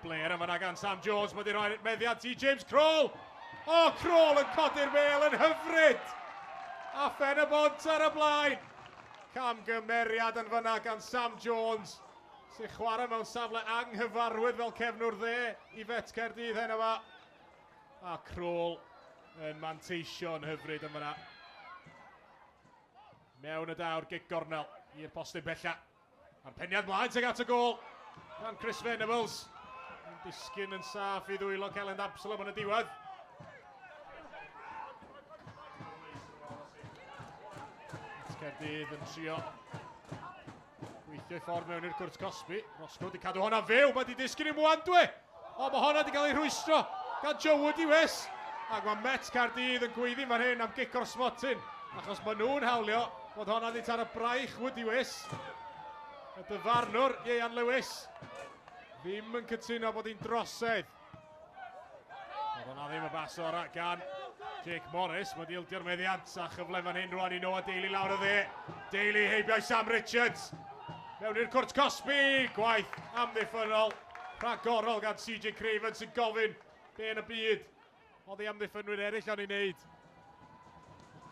Blair yn fanna gan Sam Jones. Mae wedi rhoi meddiant i James Croll. O, Croll yn codi'r bêl yn hyfryd. A Phen-y-bont ar y blaen. Camgymeriad yn fanna gan Sam Jones, sy'n chwarae mewn safle anghyfarwydd fel cefnwr dde i Fet Caerdydd heno yma. A Croll yn manteisio'n hyfryd yn fanna. Mewn y daw'r gic gornel i'r postyn bella. A'r peniad mlaen tuag at y gôl gan Chris Venables. Yn disgyn yn saff i ddwylo Kelland Absalom yn y diwedd. Caerdydd yn trio gweithio i ffordd mewn i'r cwrt cosbi. Roscoe wedi cadw hwnna fyw, mae wedi disgyn i Mwandwe. O, mae hwnna wedi cael ei rhwystro gan Joe Woody Wes. Ac mae Met Caerdydd yn gweiddi fan hyn am gic o'r smotyn, achos maen nhw'n hawlio bod hwnna wedi taro braich Woody Wes. Y dyfarnwr, Ieuan Lewis, ddim yn cytuno bod hi'n drosedd. Oedd hwnna ddim y bas orau gan Jake Morris. Mae wedi ildio'r meddiant a chyfle fan hyn rwan i Noah Daly lawr y dde. Daly heibio i Sam Richards. Mewn i'r cwrt cosbi. Gwaith amddiffynnol rhagorol gan CJ Craven sy'n gofyn be yn y byd oedd ei amddiffynwyr eraill o'n ei wneud.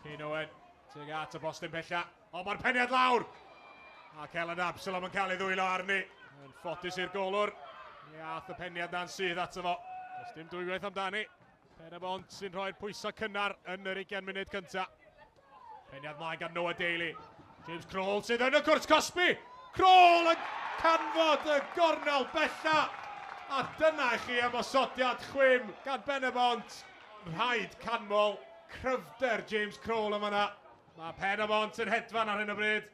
Kane Owen tuag at y postyn pella. O, mae'r peniad lawr! Ac Ellen Absalom yn cael ei ddwylo arni. Yn ffodus i'r golwr. Mi ath y peniad na'n sydd ato fo. Does dim dwywaith amdani. Pen-y-bont sy'n rhoi'r pwysau cynnar yn yr 20 munud cyntaf. Peniad mlaen gan Noah Daly. James Kroll sydd yn y cwrt cosbi. Kroll yn canfod y gornel bella. A dyna i chi ymosodiad chwim gan Ben-y-bont. Rhaid canmol cryfder James Kroll yma yna. Mae Pen-y-bont yn hedfan ar hyn o bryd.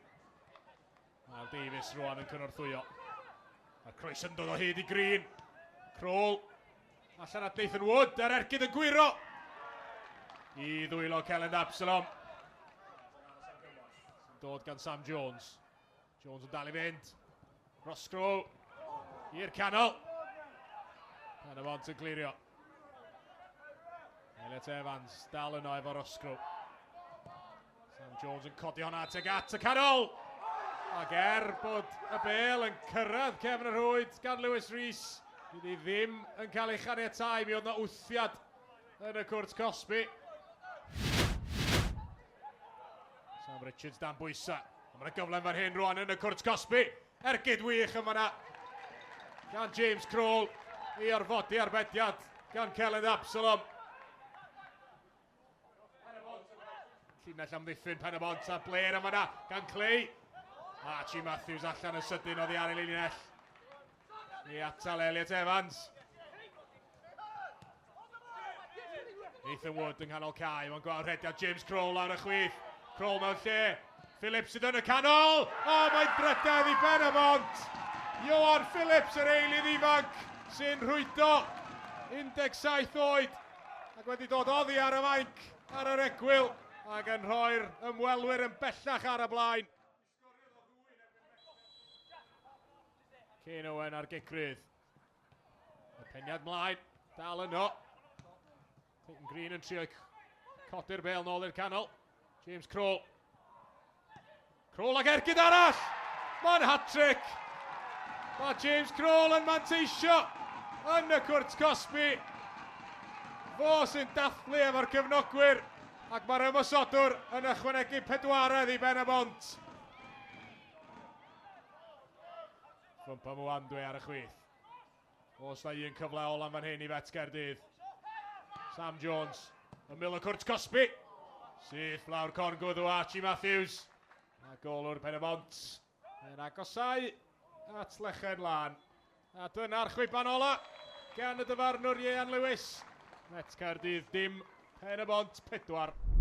Mae Davies rwan yn cynorthwyo. Mae'r croes yn dod o hyd i Green. Kroll allan at Nathan Wood, a'r ergyd yn gwyro. I ddwylo Kellen Absalom. Dod gan Sam Jones. Jones yn dal i fynd. Roscrow i'r canol. Pen-y-bont yn clirio. Elliot Evans dal yno efo Roscrow. Sam Jones yn codi hwnna tuag at y canol. Ac er bod y bel yn cyrraedd cefn y rhwyd gan Lewis Rees, fydd hi ddim yn cael ei chaniatau. Mi oedd yna wthiad yn y cwrt cosbi. Sam Richards dan bwysau. Ond mae'n gyfle fan hyn rwan yn y cwrt cosbi. Ergyd wych yn fanna gan James Kroll i orfodi arbediad gan Kellen Absalom. Llinell amddiffyn Pen-y-bont a Blair yn fanna gan Clay. Archie Matthews allan yn sydyn oddi ar ei linell. I atal Elliot Evans. Nathan Wood yng nghanol cae. Mae'n gweld rhediad James Kroll lawr y chwith. Kroll mewn lle. Phillips sydd yn y canol. O, mae'n drydedd i Ben-y-bont. Johan Phillips, yr eilydd ifanc, sy'n rhwydo 17 oed ac wedi dod oddi ar y fainc ar yr egwyl ac yn rhoi'r ymwelwyr yn bellach ar y blaen. Kane Owen ar gic rydd. Y peniad mlaen, dal yno. Clayton Green yn trio codi'r bel nôl i'r canol. James Kroll. Kroll ag ergyd arall! Mae'n hat-trick! Mae James Kroll yn manteisio yn y cwrt cosbi. Fo sy'n dathlu efo'r cefnogwyr ac mae'r ymosodwr yn ychwanegu pedwaredd i Ben-y-bont. Fwmpa Mwandwe ar y chwith. Oes na un cyfle ola fan hyn i Fet Gaerdydd. Sam Jones, ymyl y cwrt cosbi. Syth lawr corn gwddw Archie Matthews. A golwr Pen-y-bont yn agosau at Lechen Lân. A dyna'r chwiban ola gan y dyfarnwr Ieuan Lewis. Met Caerdydd dim, Pen-y-bont 4.